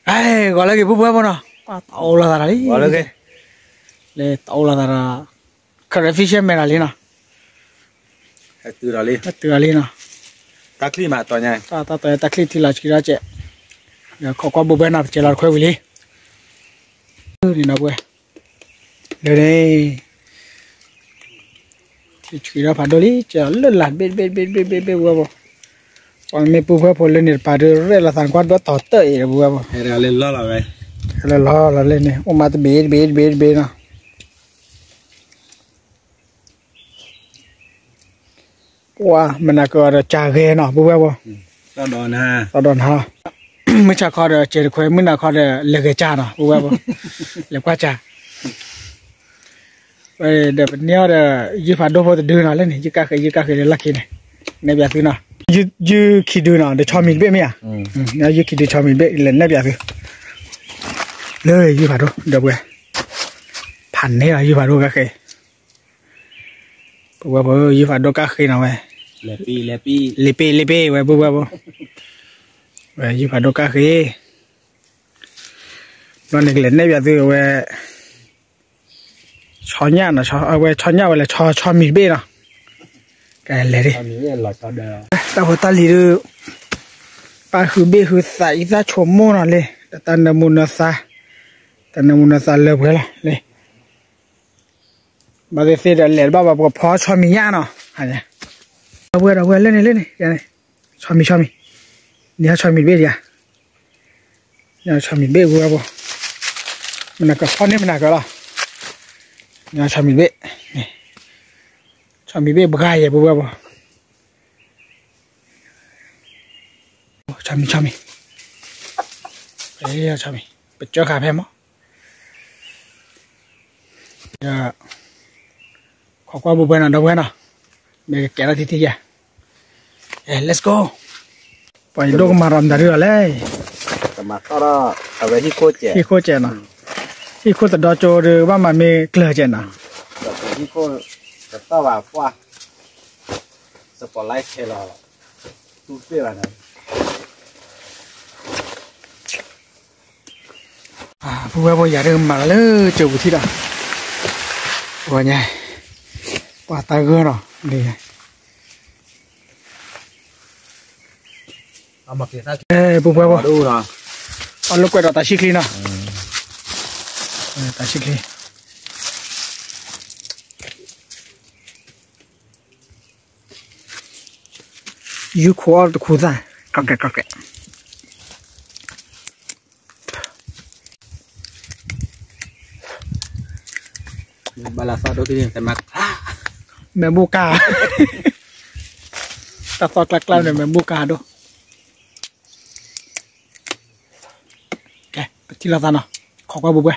အဲ ဂီၤလၢဂ့ၤ ပုၢ်ဝဲၢ်ဖိနီၤ, တၢ်အိၣ်လိာ်သးဒီးလံ, လၢတၢ်အိၣ်လိာ်သးဒီး ခရၢၣ်ဖံၣ်ရှဲမဲာ်ဒီးလံနီၤ, ဟဲတုၤဒီးလံနီၤ, တၢ်ချံၣ်မးတီညါ, တၢ်တီညါ တၢ်ချံၣ်ထံလီၤဆံးဒီးကဲး, ဒီးခိးကွၢ်ဘိဘဲနီၤ ပစဲးလီၤတခွဲဝံၤလံ, န့ၣ်နီၤပုၢ်ဝဲၢ်, လၢန့ၣ် ထံဆှံဒီးဖးဒိၣ်လံ ကဲလၢလၢ်ဘ့ၣ်ဘ့ၣ်ဘ့ၣ်ဘ့ၣ်ဘ့ၣ်ဘ့ၣ် ပုၢ်ဝဲၢ်ဖိ, ပှၤမ့ၢ်ပုၢ်ဝဲၢ်ဖိလၢန့ၣ်တပၤဒီး ရဲၣ်လီၤသးကွၢ်ဒိၣ်တီၤတၢၢ်အံၤ ပုၢ်ဝဲၢ်ဖိ, လၢလီၤလီၤလၢန့ၣ် အိၣ်မးတဘ့ၣ်တဘ့ၣ်တဘ့ၣ်တဘ့ၣ်နီၤ, ပှၤ မုၢ်နၤကီးဒီးကၢ်ဂဲၤနီၤ ပုၢ်ဝဲၢ်ဖိ, သီဒီးနၤ, မုၢ်ဆါခီဒီးစဲးတခွဲ မုၢ်နၤခီဒီးလဲၤဂဲၤကၢ်နီၤ ပုၢ်ဝဲၢ်ဖိ, လဲၤကွၢ်ကၢ် ဒီးပန့ၢ်အီၤဒီး ယုၢ်ဖးဒိၣ်ဖိတဒုနီၤ လၢန့ၣ် ယုၢ်ကၣ်ဃ့ ယုၢ်ကၣ်ဃ့လၢလီၢ်ခံန့ၣ်, နဲၣ်ပၠးသုနီၤ, ယုၢ်ခံဒုနီၤ ဒီးဆီမံၤတဘ့ၣ်မ့ၢ်ဧါ, ယုၢ်ခံဒုဆီမံၤတဘ့ၣ် လဲၤနဲၣ်ပၠးသု, လၢယုၢ်ဖးဒိၣ် ဒီပုၢ်ဝဲၢ်, ဖးန့ၢ်လီၤ ယုၢ်ဖးဒိၣ်ကၣ်ဃ့, ပုၢ်ဝဲၢ်ဖိ ယုၢ်ဖးဒိၣ်ကၣ်ဃ့နီၤဝဲ, လံပ့ၢ် လံပ့ၢ်ဝဲ ပုၢ်ဝဲၢ်ဖိ, ဝဲယုၢ်ဖးဒိၣ်ကၣ်ဃ့, ဘျီန့ၣ်ကလဲၤနဲၣ်ပၠးသုဝဲ ဆီညၣ်နီၤ, အဝဲဆီညၣ်ဝဲလဲၤဆီ ဆီမံၤတဘ့ၣ်နီၤ, ကလဲၤဒၣ်, တၢ်ဖိတၢ်လံၤဒုး, ပၣ်ဃုာ်ဘ့ၣ်ဃုာ်သးအံသၣ်ဆိကမိၣ်နီၤလံ, တၢ်နၢမူနၢသါ, တၢ်နၢမူနၢသါလၢပှဲၤလီၤလံ, ဘၣ်သ့ၣ်သ့ၣ်ဒီးလဲၤတဘၣ်ဘၣ် ပကဖီဆီမံၤညၣ်နီၤ, ဒီပုၢ်ဝဲၢ်ဒီပုၢ်ဝဲၢ်လၢန့ၣ်လၢန့ၣ်, ဆီမံၤဆီမံၤ, န့ၣ်ဆီမံၤတဘ့ၣ်ဒံးဧါ န့ၣ်ဆီမံၤတဘ့ၣ် ပုၢ်ဝဲၢ်ဖိ, မနၤကဖီန့ၢ်မနၤကလီၤ, န့ၣ်ဆီမံၤတဘ့ၣ်, ဆီမံၤတဘ့ၣ်ဘှါယဲၢ် ပုၢ်ဝဲၢ်ဖိ, ဆီမံၤဆီမံၤ, ဆီမံၤ, ပကၢဃာ်ဖဲမး ခိးကွၢ်ဘိဘဲနီၤ ဒီပုၢ်ဝဲၢ်နီၤ, မ့ၢ်ကကဲထီၣ်ထံထံယဲၢ်, let's go, ပှၤယဒိၣ်ကမၤရီမတၤဒုလီၤလဲၣ်, ဟံၣ်ခိၣ်စဲးနီၤ, ဟံၣ်ခိၣ်တဒီကၠိဒီးဘၣ်မၤမ့ၢ်ကျၢၤစဲးနီၤ, ဟံၣ်ခိၣ်တတီၢ်ဘၣ်ပှၢ်, စပီးလၢခဲလီၤ, တူၢ်တ့ၢ်ဘၣ်နီၤ ပုၢ်ဝဲၢ်ဖိ ယၤဒုးမၤလီၤလၢကၠိပူၤထံဒီး, ပှၤညါ, ပှၤတၢ်ဂၢၢ်နီၤ, ပုၢ်ဝဲၢ်ဖိ, အီၣ်လိာ်ကွဲဒီးတၢ်ဆံၣ်ချံနီၤ, တၢ်ဆံၣ်ချံ ယူခိၣ်အီၣ်တခူသၣ်, ကီၢ်ကဲကီၢ်ကဲ, ဘၣ်လၢသီဒိၣ်, မဲာ်ဘိၣ်ကၢ်, တၢ်သီကျါကျါန့ၣ် မဲာ်ဘိၣ်ကၢ်ဒိၣ်, ကဲ ပထံၣ်လိာ်သးနီၤ, ခိးကွၢ်ဘိဘဲ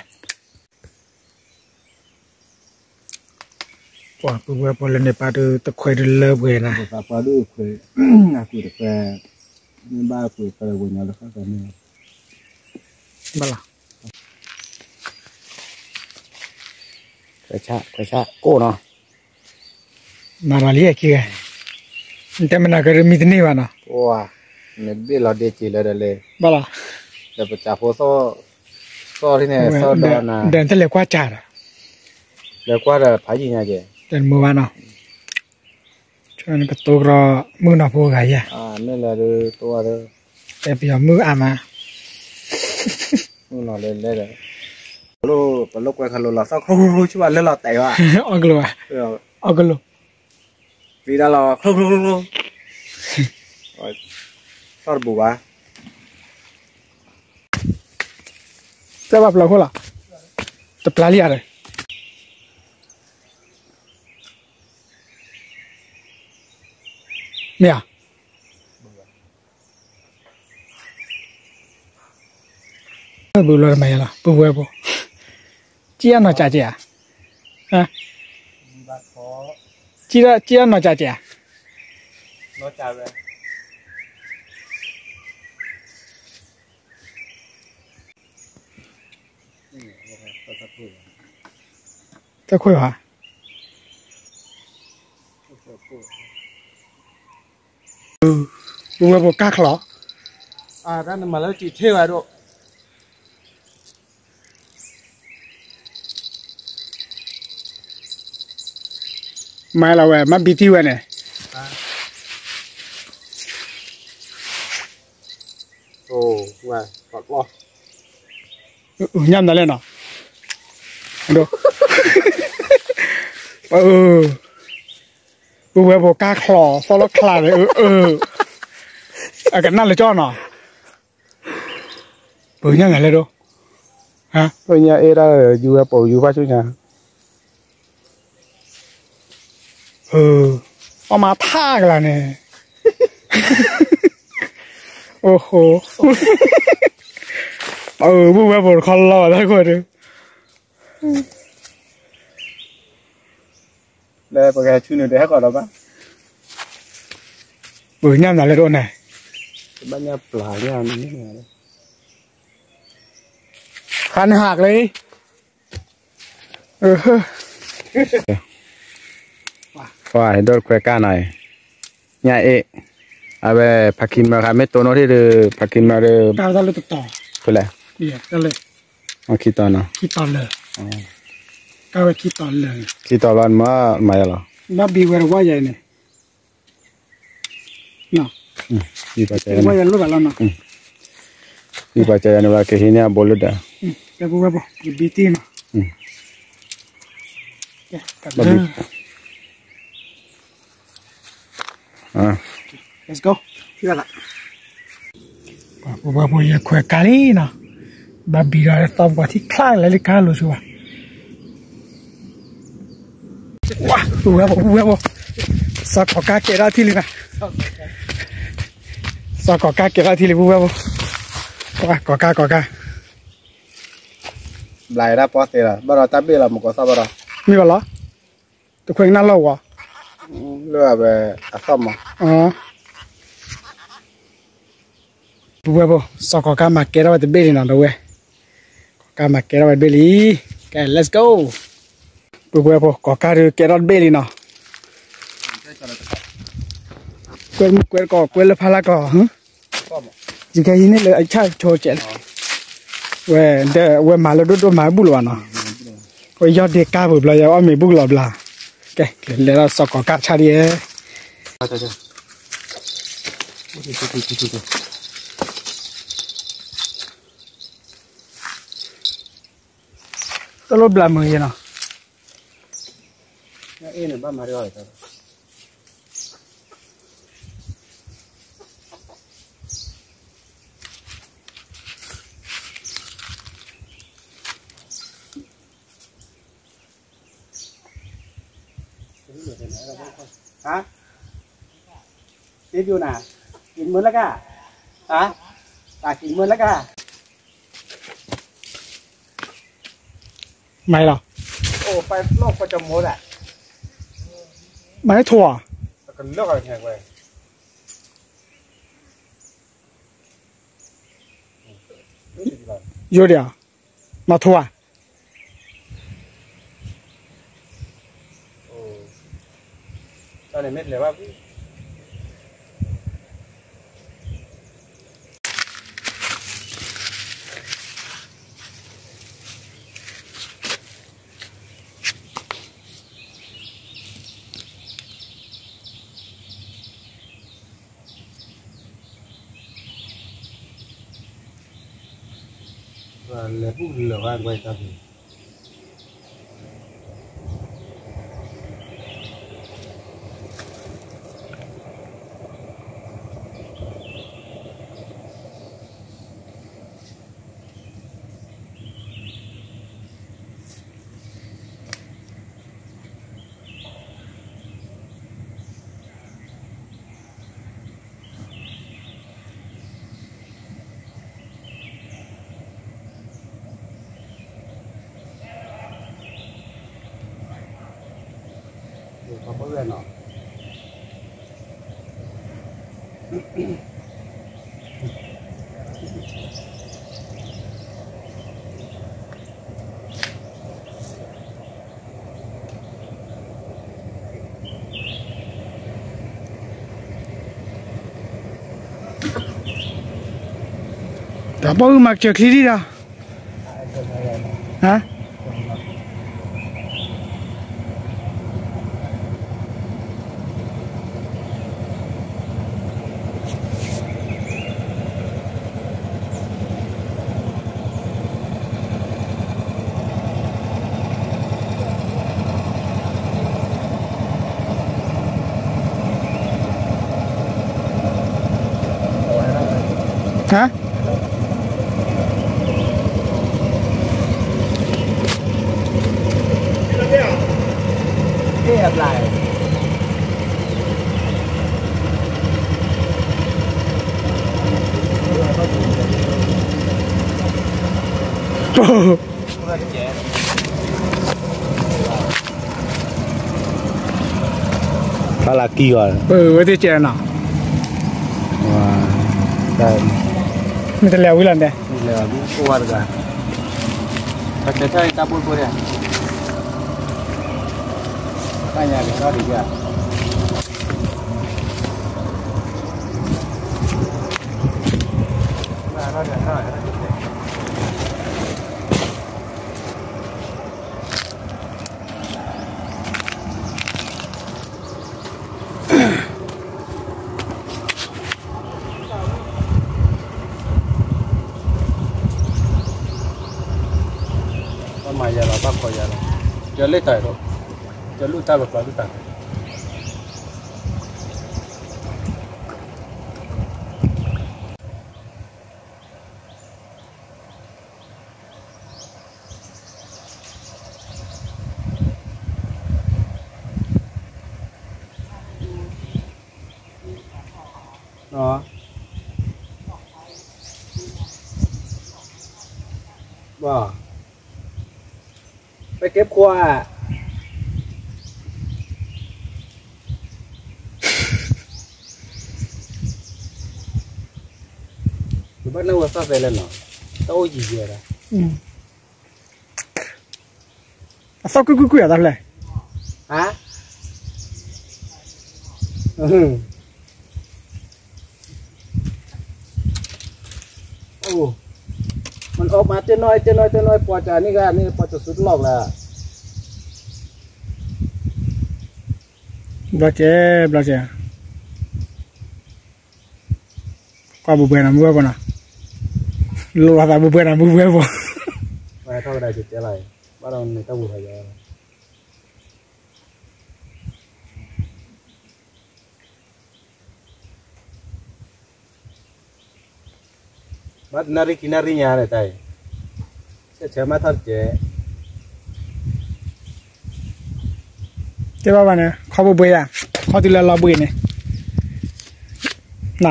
ပှၤပုၢ်ဝဲၢ်ဖိလၢန့ၣ်ပၣ်ဒုးတခွဲးဒုးလၢပှဲၤနၤ, ပှၤဒုးခွဲး, အကွံာ်တခွဲး, မ့ၢ်ဘၣ်ကွံာ်တခွဲးဝဲညီလၢဃၣ်သးန့ၣ်, ဘၣ်လီၤ, ခွဲးဆၣ် ခွဲးဆၣ်ကိၣ်နီၤ, မၤဒီးလံအခံဂၤ, နတဲမနၤကရၢမံတန့ၢ်ဘၣ်နီၤ, နဘ့ၣ်လီၤဒ့စ့လၢဒီးလဲၣ်, ဘၣ်လီၤ, ဒီးပစးဖိသီၣ်, သီၣ်ထံန့ၣ် သီၣ်ဒီးနၤ, ဒီးနတလဲၤကွၢ်စၢ်ဒီး, လဲၤကွၢ်ဒီးဖးယံာ်ညါကဲ, တမုာ်ဘၣ်နီၤ, ကတိၤကဒီးမုၣ်ကနီၤဖိဂၤယဲၢ်, မ့ၢ်လၢဒုးတိၤဝဲဒုး, တဲပယီၤမုၣ်အါမး, မုၣ်နီၤလဲၤလဲၤဒီး, ပလိာ်ကွဲခလိာ်လီၤသီၣ်ချိၣ်ချိၣ်ချိၣ်ဘၣ်လၢလီၤတဲာ်ဘၣ်, အီၣ်ကလိာ်ဘၣ်, အီၣ်ကလိာ်, ပျံၤတၢ်လီၤချိၣ်ချိၣ်ချိၣ်ချိၣ်, သီၣ်တဘူးဘၣ် တဲဘၣ်ပျၢၤခိၣ်လီၤ, တပျၢၤလံဧါဒီး, မ့ၢ်ဧါ, ဘုလီၤတမၤယါလီၤ ပုၢ်ဝဲၢ်ဖိ, ကံၣ်အနီၢ်ကၠးကဲဧါ, ကံၣ်အနီၢ်ကၠးကဲဧါ, တၢ်ခွဲးဧါ, ပုၢ်ဝဲၢ်ဖိကၢ်ချီၣ်, တၢ်နမၤလၢကံၣ်ထဲဝဲဒိၣ်, မၤလီၤဝဲ မၤဘံတံၢ်ဝဲန့ၣ်, ညၣ်မနုၤလဲၣ်နီၤ, ပုၢ်ဝဲၢ်ဖိကါချီၣ် သီလီၤချါန့ၣ်, အကနၣ်လၢကၠီနီၤ, ပညၣ်မနုၤလဲၣ်ဒိၣ်, ပညၣ်အဲၣ်ဒၣ်ယူၤဝဲပိာ်ယူၤဖးဆူညါ အီၣ်မၤထါကလါန့ၣ်, အိၣ်ဃိ, ပုၢ်ဝဲၢ်ဖိတခီလီၤဘၣ်တၢ်ခိၣ်ဒုး, လၢပကဆူနုာ်တဟဲကီးဒီးဘၣ်, ပညၣ်မနုၤလဲၣ်ဒိၣ်န့ၣ်, ဘၣ်ညၣ်ပျၢ်ညၣ်န့ၣ်, ခါန့ၣ်ဟးကျဲ, ပှၤဟဲဒိၣ်တခွဲကၢ်နီၤ, ညၣ်အ့ၣ်, အဝဲဖးခံမၢ်ခါမ့ၢ်တိၢ်နီၣ်ထံၣ်ဒီး ဖးခံမၢ်ဒီး, ဖဲလဲၣ်, ခံတီၤနီၤ, ခံတီၤလၢ, ခံတီၤလၢမၤမၤယၤလီၤ, ဘၣ်ဘံဝဲတဝၢ်ယၤန့ၣ် ဘံပှၤကဲယၤန့ၣ်ဘၣ်ကဟံးန့ၢ်အဘိလၢဒၣ်, ဘံတံၢ်နီၤ, ပှၤဖိယဲခွဲးကါလံနီၤ, ဘၣ်ဘံဒီးသီပှၤထံၣ်ချါလၢလၢကါလိာ်ဆိဘၣ်, ပုၢ်ဝဲၢ်ဖိ ပုၢ်ဝဲၢ်ဖိ, စီၤကီၢ်ကါကဲထီၣ်ထံၣ်လံနီၤ, စီၤကီၢ်ကါကဲထီၣ်ထံၣ်လံ ပုၢ်ဝဲၢ်ဖိ, ကီၢ်ကါ ကီၢ်ကါ, ဘျးဒၣ်ပီသ့လီၤ ဘၣ်ဒီးတၢ်ဘ့ၣ်လီၤ မုၢ်ကီၢ်သီၣ်ဘၣ်ဒီး, မ့ၢ်ဘၣ်လီၤ, တခွဲးကနၣ်လီၢ်ဝီၤ, လၢအဝဲအသီၣ်မး, ပုၢ်ဝဲၢ်ဖိ စီၤကီၢ်ကါမၤကဲထီၣ်ဝဲတဘ့ၣ်လံနီၤ ဒီးဝဲ, ကီၢ်ကါမၤကဲထီၣ်ဝဲတဘ့ၣ်လံ, ကဲ let's go, ပုၢ်ဝဲၢ်ဖိ ကီၢ်ကါဒုးကဲထီၣ်တဘ့ၣ်လံနီၤ, ကွဲမုၢ်ကွဲတကီၢ် ကွဲလၢဖးလၢကီၢ်, ယကဟံးန့ၢ်လၢအဆၣ်ဆိကဲးလီၤ, ဝဲ, ဝဲမၤလၢဒိၣ်ဒိၣ်မၤဘူၣ်လီၤဘၣ်နီၤ, ဝဲယီၢ်ဒ့ကါပူၤဘျီ ယအီၣ်မ့ၤဘူၣ်လီၤဘျီ, ကဲ, လဲၤဒီးစီၤကီၢ်ကါဆါဒ်ယဲ တလိၣ်ဘျးမုာ်ယဲနီၤ, အ့ၣ်န့ၣ်ဘၣ်မၤဒ်အီၤ ဟါ, တ့ဒူနၤ, ကံၤမုၢ်လၢကါ, ဟါ, တၢ်ကံၤမုၢ်လၢကါ, မၤလီၤ, အိၣ်ပၢ်ဖျိၣ်ပှၤကမိၣ်ဒၣ်, မၤဟဲထိၣ်ဧါ, ကလၢာ်, ယိၤဒံးဧါ, မၤထိၣ်ဧါ. လဲၤဘူၣ်လၢၤဘၣ်ကွၢ်တၢ်ဖံး တၢ်ဘီၣ်အုၣ်မၤကစၢၢ်ချံဒံးဒီး ဟါ တၢ်ဘီၣ်အုၣ်မၤကစၢၢ်ချံဒံးဒီး ဟါ ဖးလၢကံဂီၤ ဝဲသ့ၣ်ကဲနီၤ, မ့ၢ်တလဲၤဝံၤလီၤန့ၣ်, အိၣ်ဝဲတဂၤ, ပတဲထီၣ်တၢ်ဘိၣ်ဘိၣ်ဒၣ်, တၢ်ညါကထီၣ်ဒံးဒၣ် ဘၣ်မၤယၤလီၤ ဘၣ်ခိးယၤလီၤ, ကလ့တၢ်ဒီး, ကလူၢ်တၢ်လီၤပျီလူၢ်တၢ် ပက့ၤခွါ, ဘၣ်နဝဲသၣ်သဲလဲၣ်နီၤ, တၢ်အိၣ်ယံၤယဲဒၣ် အသီၣ်ကွံာ်ကွံာ်ကွံာ်အသးဖျဲၣ်, ဟါ, အိၣ်, မ့ၢ်အီၣ်မးတနီၣ်တနီၣ်တနီၣ် ပှၤတၢ်န့ၣ်ဂၤန့ၣ် ပှၤတစူးတလီၢ်လၢ, ဘျီကဲ, ဘျီကဲ ကွၢ်ဘူးဘှဲနီၤ မုၢ်ဝဲၢ်ဖိနီၤ, လိၣ်လီၤသးဘူးဘှဲနီၤ မုၢ်ဝဲၢ်ဖိ, ဝဲထီၣ်ကဒါကတဲလီၤ, ဘၣ်ဒီးန့ၣ်တၢ်ဘူးဘှဲယၤ, ဘၣ်နၣ်ရံၣ်ခံနၣ်ရံၣ်ညါန့ၣ်တၢ်အံၤ, ဆဲးဆဲးမၤထီၣ်တကဲ, တဲဘၣ်ဘၣ်န့ၣ် ခီဘူးဘှဲယၤ, ခီတုၤလၢလီၤဘှံးန့ၣ်, န,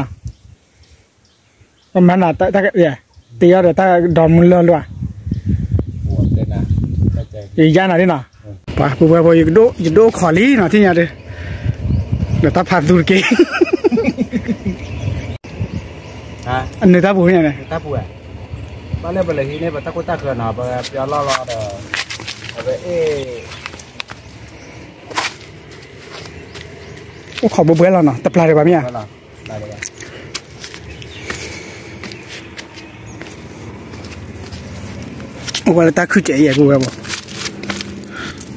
ပမၤနၤတၢ်, တ့အီၤဒီးတၢ်ဒီမုၢ်လၢ်လၢ်, ယယါနၤလံနီၤ, ပှၤပူၤပှဲၤဖိ ယဒိၣ်ခိးလံနီၤ ထံၣ်ညါဒီး, ဒီးတၢ်ဖးသူတက့ၢ်, အနုာ်တၢ်ပူၤန့ၣ်, ဘၣ်လၢပလဲၤဟံးန့ၢ်ပတၢ်ခိၣ်တၢ်ဃၢၤနီၤ ပပျီလီၢ်လီၤဒီး, အဝဲအ့ၣ် အိၣ်ခိးဘူးဘှဲလီၤနီၤ တပျၢ်ဒံးဘၣ်မ့ၢ်ဧါ, အိၣ်ဝဲလၢတၢ်ခုၣ်ကဲအံၤအပူၤဝဲဘၣ်,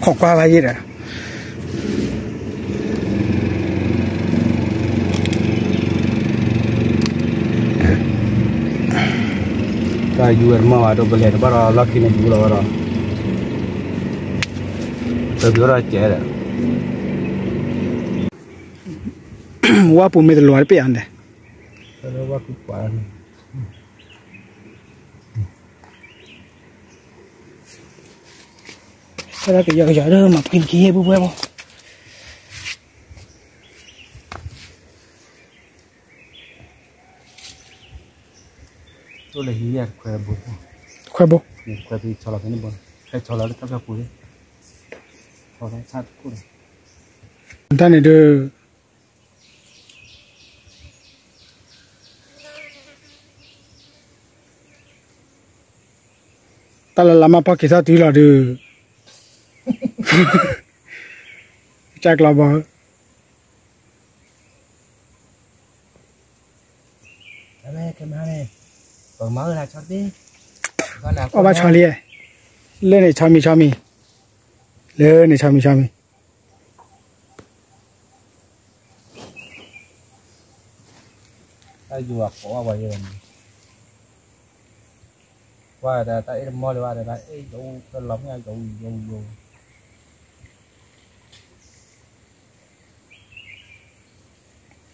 ခိးကွၢ်ဘၣ်ယဲဒီး တၢ်ယူၤဝဲတမီၢ်ဘၣ်ဒီး ပလဲၤတဘၣ်ဒီးလီၢ်ခံန့ၣ်ယူၤလီၤဝဲဒီး, တဘျီဒီးကဲဒီး, ဝါပူၤမ့ၢ်တလိၤတပ့ၢ်အါန့ၣ်, ဝါပူၤကွၢ်န့ၣ် ဝဲဒၣ်ကယီကယီဒီးမၤပှ့ၤနခံဟ့ၣ်ပူၤပှဲၤဘၣ်, တခွဲဘိ, ခွဲဘိ, ခွဲဘိ, ဆီလီၤဖဲန့ၣ်ဘိ, ဖဲဆီလီၤလၢတၢ်ဖျၢၣ်ပူၤလံ, ဆီလီၤဆၣ်တခိၣ်ဒီး, တၢ်န့ၣ်ဒီး တၢ်လၢလါမၢ်ဖီက့ၤထီၣ်တုၤလီၤဒုး, ကၢ်ကျီဘီ, အီၣ်ဘၣ်ဆီလံ, လၢန့ၣ်ဆီမံၤဆီမံၤ, လၢန့ၣ်ဆီမံၤဆီမံၤ တၢ်ယိၤအကိးဝဲပှၤယဲၢ်န့ၣ်, ကွၢ်ဒီးတၢ်အ့ၣ်တမီၢ်လၢၤဘၣ်ဒီးတၢ်အ့ၣ်ယိၤယိၤယိၤ,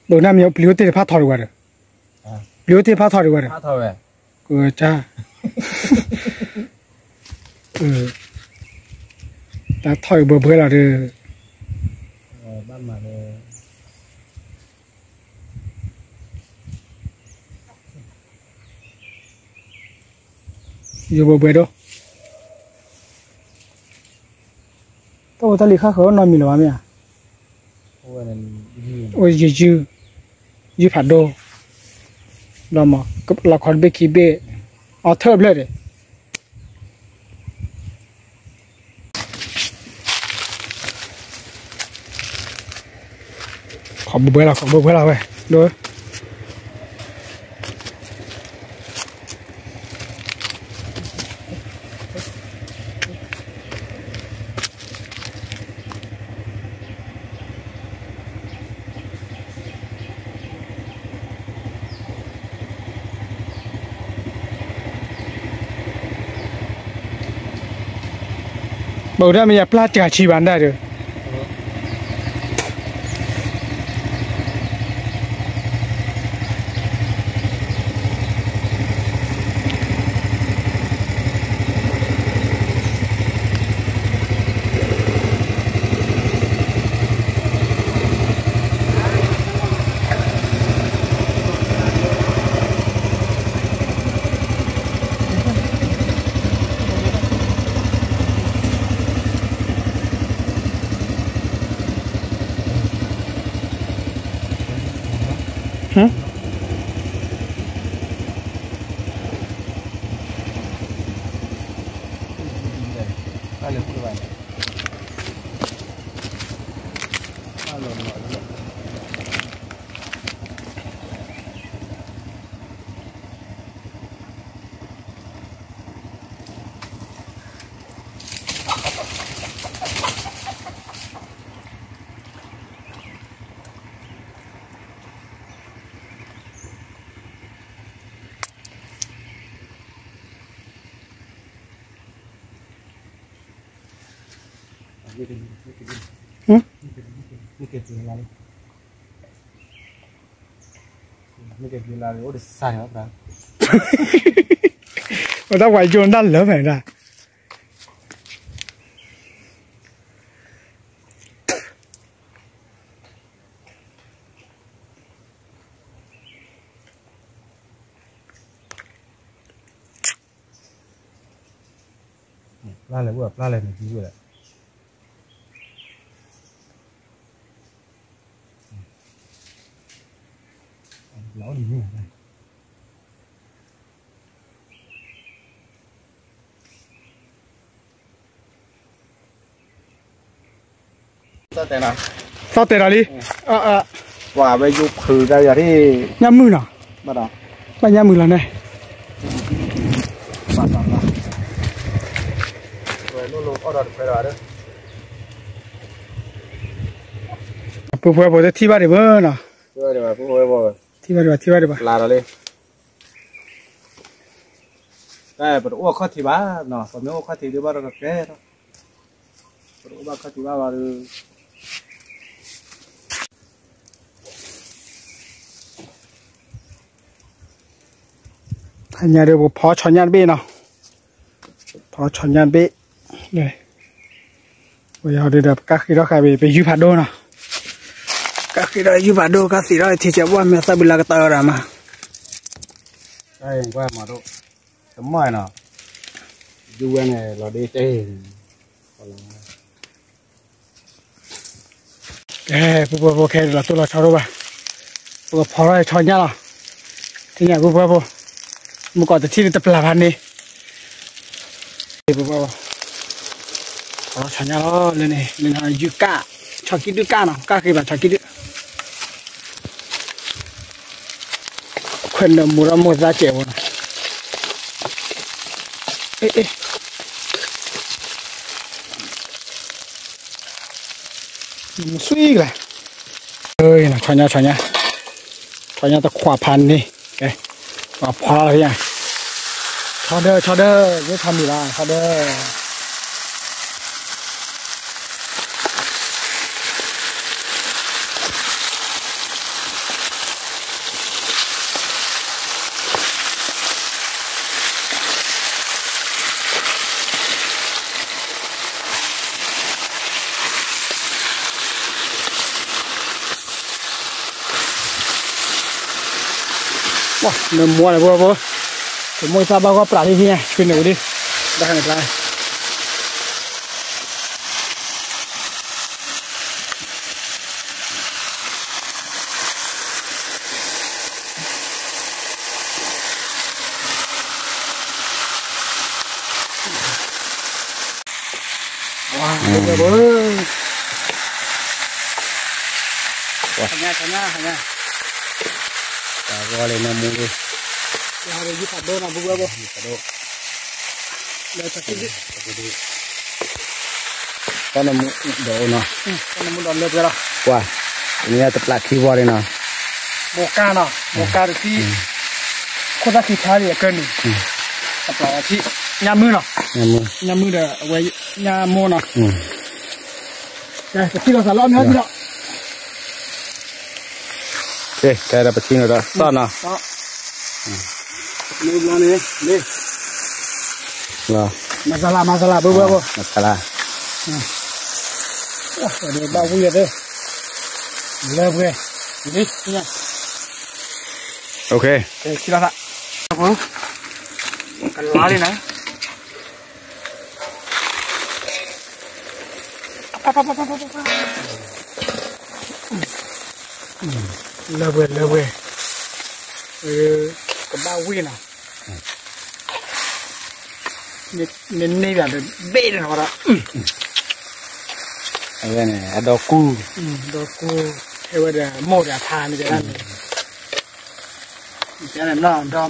ဒိးနၢ်မ့ၢ်ပျံၤအိၣ်တ့ၢ်တဖၣ်ထီၣ်တဝဲဒီး, ဒုးအိၣ်တ့ၢ်ဖးထီၣ်ဒံးဝဲဒီး, ကၢ, တၢ်ထီၣ်အံၤဘှဲဘှဲလီၤဒီး, ယဘှဲဘှဲဒီး, တၢ်အိၣ်တၢ်လံၤဃၣ်ဃၢၤနီတမံၤလၢၤဘၣ်မ့ၢ်ဧါ, အိၣ်ယုၢ်, ယုၢ်ဖးဒိၣ်, လီၤခီတဘ့ၣ်ခံဘ့ၣ်, အီထၢၣ်ဖျၢၣ်ဒီး ခီဘှဲဘှဲလီၤ, ခီဘှဲဘှဲလီၤဝဲ, ဒိၣ် ပဒၣ်မ့ၢ်ယပျၢ်တဂၤဆံဘၣ်ဒၣ်ဒီး, ဝဲဒၣ်ပှၤယိၣ်ဒၣ်လၢမဲာ်ဒၣ် ပျၢ်လဲၤဝဲ ပျၢ်လဲၤန့ၣ် ဒ်ဝဲလဲၣ် လီၤန့ၣ် သီၣ်တဲာ်လံ, ပှၤဝဲယိဖုတၢ်ယၤထံၣ်, ညၣ်မုၢ်နီၤ, ဘၣ်ညၣ်မုၢ်လီၤန့ၣ်, ပုၢ်ဖိဝဲၢ်ဖိတထံၣ်ဘၣ်ဒံးဘၣ်နီၤ, ထံၣ်ဘၣ်ဒံးဘၣ် ထံၣ်ဘၣ်ဒံးဘၣ်, ပတအိၣ်အခီၣ်ထံးဘၣ်နီၤ, ပမ့ၢ်အိၣ်ခီၣ်ထံးဒုးဘၣ်ဒီးကကဲထီၣ်, ပတအိၣ်ဘၣ်ခီၣ်ထံးဘၣ်ဘၣ်ဒီး တညါဒီးပဖီဆီညၣ်တဘ့ၣ်နီၤ, ဖီဆီညၣ်တဘ့ၣ်, ပယီၤဒုးဒီး ပကဃ့ထီၣ်ဃာ်ဘ့ၣ် ပယုၢ်ဖးဒိၣ်နီၤ, ကဃ့ထီၣ်ယုၢ်ဖးဒိၣ် ကသံးထီၣ်ထံဆဲးဘၣ် မ့ၢ်သၣ်ဘုလါကတၢၢ်ဒီးမး, တမီၢ်နီၤ, ယုၢ်ဝဲန့ၣ်လီၤဒ့တဲ ကဲ ပုၢ်ဖိဝဲၢ်ဖိ ခဲအံၤလီၤတိၢ်လီၤဆီဒိၣ်ဘၣ်, ပကဖီထီၣ်ဆီညၣ်လီၤ, ထံၣ်ညၣ်ပုၢ်ဖိဝဲၢ်ဖိ, မုၢ်ကီးတထံၣ်တပျၢ်ဘၣ်န့ၣ်, ဖီထီၣ်ဆီညၣ်လီၤ လၢန့ၣ် လၢန့ၣ်ယုၢ်ကၣ်, ဆီကံၣ်ဒုၣ်ကၣ်နီၤ ကၣ်ဃ့ဘၣ်ဆီကံၣ်ဒုၣ် ခွဲးနၢမူထီၣ်မိၢ်သၣ်စဲးဖိနီၤ, အ့ အ့ မုၢ်ဆှံကလဲၣ်, ဆီညၣ် ဆီညၣ်, ဆီညၣ်တခွးဖးန့ၣ်, ကဲ, ပှၤဖီထီၣ်လီၤ, ဆီဒၢ ဆီဒၢ, မ့ၢ်ဖးမံၤလီၤ ဆီဒၢ ပ နမိၢ်န့ၣ်ဖိဖိ, တမိၢ်သၣ်ဘၣ်ဂီၢ်ပြးလံဟံၣ်ညါ ဆွေးနွေးဝံၤလံ, ဘၣ်ဟဲနကျါ ဝါ, ဝါ, ဟါညါ ဟါညါ ဟါညါ, တၢ်ဂီၤလံနမူလံ, ယဟးဒီးယဖးဒိၣ်နီၤ ဘုဘၣ်ဘိ, ယဖးဒိၣ်, လၢတၢ်ကဒု, တၢ်နမူဒီးအိၣ်နီၤ, တၢ်နမူဒီးလၢပှဲၤလီၤ, ကွၢ်, တနံၤညါတပျးခံဝီလံနီၤ, မိၢ်ကါနီၤ မိၢ်ကါတထံၣ်, ခိၣ်သၣ်ခံခါလံအကၢနုာ်, တပျးအထံၣ်, ညၣ်မုၢ်နီၤ, ညၣ်မုၢ်ဒီးအဝဲညၣ်မိၢ်နီၤ, ပထံၣ်လီၤသးလီၤမ့ၢ်ထံၣ်လီၤ ကဲ ကဲဒီးပထံၣ်န့ၣ်ဒီး သီၣ်နီၤ, မ့ၢ်ဘျီန့ၣ် လီၤ, မၤစၢ်လၢ မၤစၢ်လၢ ဘိဘိဘိ, မၤစၢ်လၢ, ဘၣ်ဝံၤယသ့, လၢပှဲၤ, လံ, ကဲ ထံၣ်လီၤသး, ကလါလံနီၤ လၢပှဲၤ လၢပှဲၤ, ကဘၣ်ဝံၤနီၤ, မ့ၢ်န့ၢ်ဘၣ်ဒီး ဘ့ၣ်နီၤဒီး, အဝဲန့ၣ် အဒီကူ, ဒီကူ, ဟဲဝဲဒီးမိၢ်ဒီးအဖါန့ၣ်, ဒီ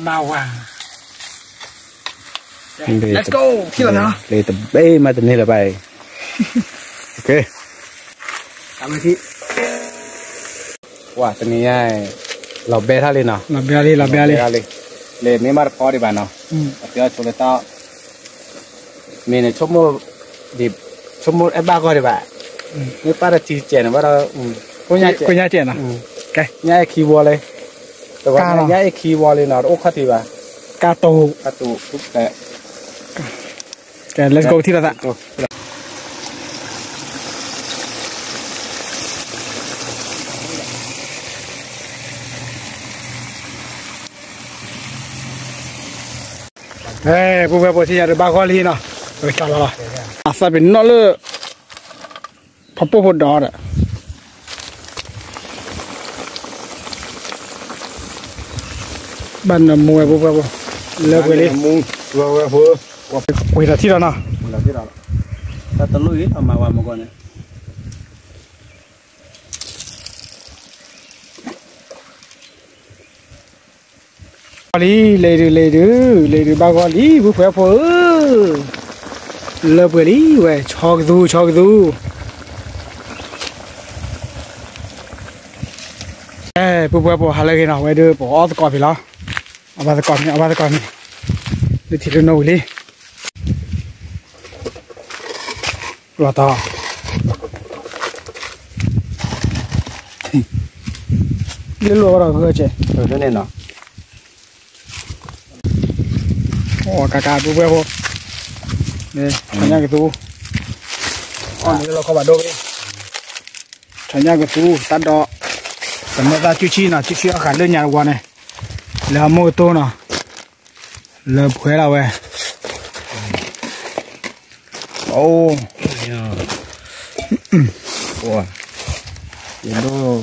မါဝၤ Let's go ထံၣ်လီၤနီၤ, လ့တဘ့ၣ်မးတန့ၢ်လၢၤဘၣ်အံၤ, ဝဲတနံၤညါ, လီၤဘဲထီၣ်လံနီၤ, လီၤဘဲလံ လီၤဘဲလံ, လ့မ့ၢ်မးတဖီဒံးဘၣ်နီၤ, အပျီဆိလၢတၢ်, မ့ၢ်န့ၣ် ဆိကမိၣ်အဲၣ်ဘၣ်ဂီၢ်ဒံးဘၣ်, မ့ၢ်ပၢ်တထံကဲးန့ၣ်ဘၣ်ဒီး, ကိညါကဲး, ညါအဲၣ်ခံဝီလံ, တဂီၤညါအဲၣ်ခံဝီလံနီၤ တအိၣ်ခီၣ်ထံးဘၣ်, ကါတိၤ, ကါတိၤ, ကဲ let's go ထံၣ်လီၤသး အဲ ပုၢ်ဝဲၢ်ဖိသ့ၣ်ညါဒီးဘၣ်ဂီၢ်လံနီၤ, ပကစၢ်လီၤလီၤ, အသးပ့ၤနီၣ်လၢ ဖီပိၢ်ဖိဒီးဒီး ဘၣ်နမိၢ်ဝဲပုၢ်ဝဲၢ်ဖိ, လၢပှဲၤလံ, ဝံၤဒီးထံၣ်လီၤနီၤ, တၢ်တလိၣ်အံၤ အမၤဝဲမုၢ်ဂီၢ်န့ၣ် လံ လ့ဒု လ့ဒု လ့ဒု ဘၣ်ဂီၢ်လံ ပုၢ်ဝဲၢ်ဖိဧၢ, လၢပှဲၤလံဝဲ ဆီကသူ ဆီကသူ, အဲ ပုၢ်ဝဲၢ်ဖိ ဟါလၢအဂ့ၤနီၤ ဝဲဒုး ပအီၣ်သကိးဖဲလီၤ, အဘၣ်သကိးမ့ၢ် အဘၣ်သကိးမ့ၢ်, ဒုးထံၣ်လၢနီၣ်ဝံၤလံ လီၤတီၤ, လၢလိၣ်ဝဲဒီးဂၢၢ်ကဲး, အိၣ်ကးကး ပုၢ်ဝဲၢ်ဖိ, ထီၣ်ညၣ်ကသူ, အီၣ်န့ၣ်လီၤခီဘၣ်ဒိဘ့ၣ်, ထီၣ်ညၣ်ကသူ တၢ်ဒီး, ပမဲာ်သၣ်စုဆံၣ်နီၤ စုဆံၣ်အီၣ်ဃာ်လၢညါတဝီန့ၣ်, လၢအမိၢ်ကတိၢ်နီၤ, လၢပှဲၤလီၤဝဲ အိၣ်, ယဒိၣ်,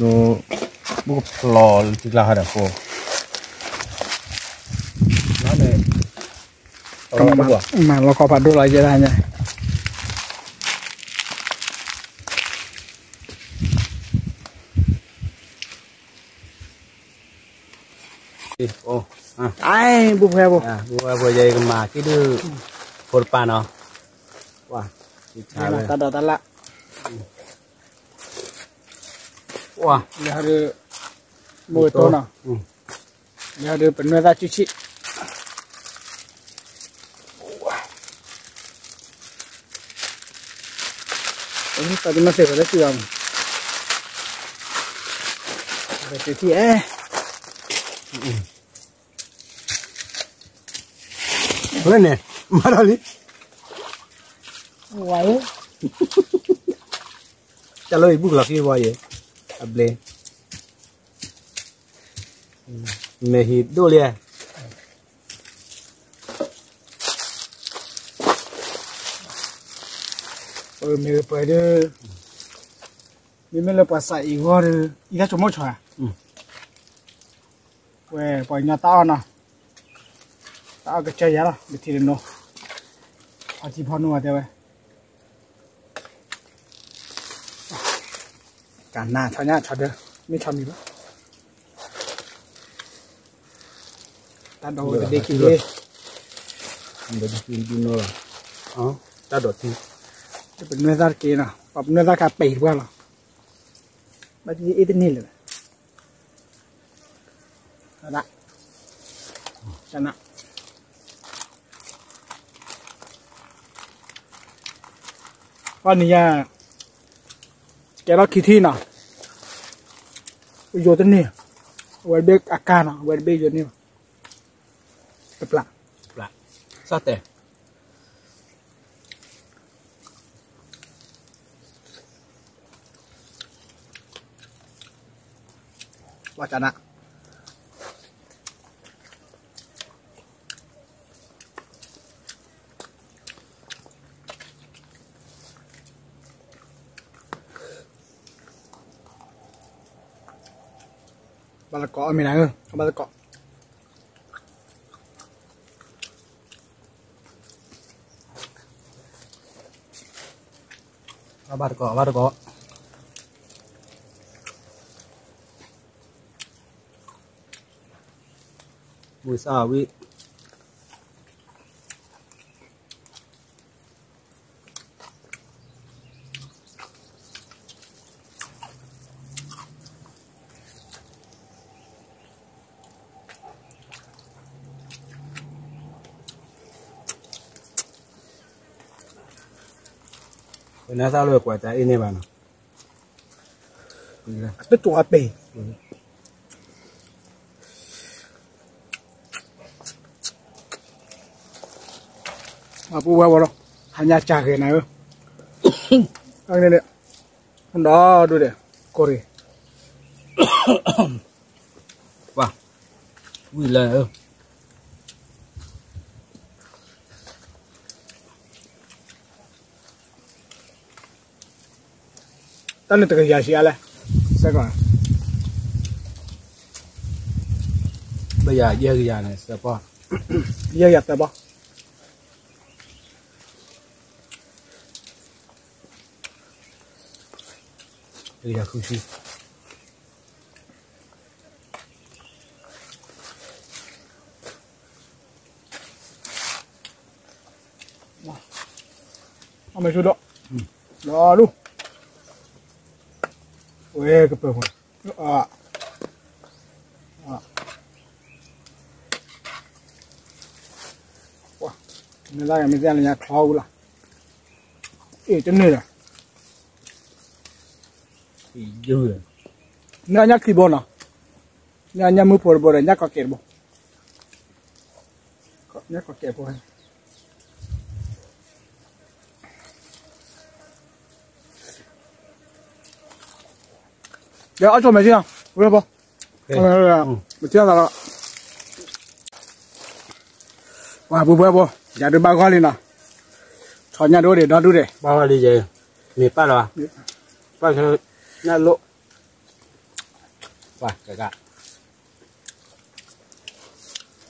ဒိၣ်, ဘုကဖျီလၢထံကျါဟီဒီးဖိ, မၤလီၤခီဖးဒိၣ်လီၤယဲဒၣ်ညါ ပုၢ်ဝဲၢ်ဖိ, ပုၢ်ဝဲၢ်ဖိ ယဲကမၤက့ၤဒုး, ဖိတပၤနီၤ, တၢ်ဒီးတၢ်လၢ်, လၢဟီဒီး, မိၢ်တိၢ်နီၤ, လၢဟီဒီးပနွဲၣ်သၣ်စုဆံၣ် တၢ်တနီၢ်စ့ၢ်ကီးလၢစုအီၤမး, တထံၣ်အဲ, ဝဲန့ၣ်, မၤထီၣ်လံ, ဝါ, တၢ်လၢယဘူၣ်ကလီၤခံဝီယဲ, အဘျ့, မဲာ်ဟံၣ်ဒိၣ်လံဧါ. ပမ့ၢ်ပှဲၤဒီး မ့မ့ၢ်လၢပှၤစးအံၤဂီၢ်ဒီး အံၤတၢ်ဆိကမိၣ်ဆီဧါ. ဝဲပှၤကညီတၢ်အီၣ်နီၤ, တၢ်အီၣ်ကစၢ်ယၤလီၤ ကထံၣ်တနီၤ, ဖီထံဖီနိတဲဝဲ ကနၣ်ဆီညၣ်ဆီဒၢ မ့ၢ်ဆီမံၤဘၣ်. တၢ်ဒိးဝဲတဒ့ခံလံ, တၢ်ဒိးထံ, ပနွဲၢ်သၣ်တက့ၢ်နီၤ, ပှၤပနွဲၢ်သၣ်ခါပဲာ်တပှၢ်လီၤ, ဘၣ်တအ့ၣ်တန့ၢ်လၢၤ ဒၣ်, ကနၣ် ပှၤနံၤညါ ကဲထီၣ်ခံထံၣ်နီၤ, ယိၤတန့ၢ်, အဝဲတဘ့ၣ်အကါနီၤ, အဝဲတဘ့ၣ်ယိၤန့ၢ်ဘၣ်, တပျၢ်, စၢ်တဲာ် ဝါကနၣ် ဘၣ်သကိးအမ့ၢ်နၤဧၢ, ဘၣ်သကိး, ဘၣ်သကိး, ဘၣ်သကိး, ဝံသးဝံၣ် ပနၢ်သၣ်လၢကွၢ်တၢ်အ့ၣ်န့ၢ်ဘၣ်နီၤ, တတိၤအပ့ၤ အပူၤဝဲဝဲလီၤ, ဟါညါစၢ်ဂ့ၤနၤဧၢ, ဒီးဒိၣ်ဒဲး, ကိၢ်ရ့ၣ်, ဝံၤလၢ တၢ်န့ၣ်တကယၤဆံးအါလဲၣ်, စဲကီး, ဘၣ်ယၤယဲၢ်ကယၤန့ၣ် သၢပီၢ်, ယဲၢ်ကယၤသၢပီၢ်, တကယၤဃုဆံ အမဲာ်ဆိဒီး, ဒီးလူ, ဝဲကပၢၤပှၤ, မ့ၢ်သ့ၣ်ညါချီဝံၤလီၤ, အ့ၣ်တန့ၢ်ဒီး, န့ၣ်ညါခံဘိနီၤ, ညါညါမုၢ်ဖိတဘိဒီး ညါကီၢ်ကဲးတဘိ, ညါကီၢ်ကဲးဖိ ဒီးအီၣ်ဆိမဲာ်ထံနီၤ, ဝဲဘိ, မထံအသးလီၤ, ပှၤပူၤပှဲၤဘိ, ယၤဒုးဘၣ်ဂီၢ်လံနီၤ, ဆီညၣ်ဒိၣ်ဒံးဒီဒူၣ်ဒံး, ဘၣ်ဂီၢ်လံယဲ, မ့ၢ်ပၢ်လီၤ, ပၢ်ညၣ်လိၣ်, ပှၤကက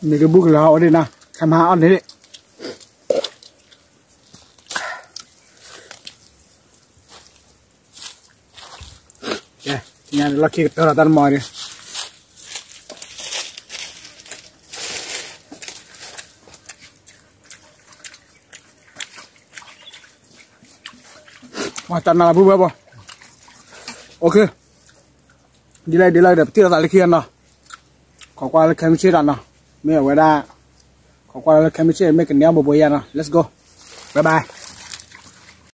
မ့ၢ်တဘူၣ်ကလၢၤအီၤဒ်နၤ ခဲမဟါအီၣ်န့ၣ်, ကဲ, ညါလီၢ်ခံကတၢၢ်လီၤတၢ်တမီၤဒံး, မၤတၢ်နၤလီၤဘူၣ်ဝဲဘၣ်, ဒ်လဲၣ်ဒ်လဲၣ်ဒီး ပထံၣ်လိာ်သးလၢခံနီၤ, ခိးကွၢ်လၢခဲမုၢ်ဆ့ၣ်တၢ်နီၤ, မ့ၢ်အဝဲဒၣ်, ခိးကွၢ်လၢခဲမုၢ်ဆ့ၣ် မ့ၢ်ကန့ၢ်အီၣ်ဘိဘိယဲနီၤ, let's go, bye bye.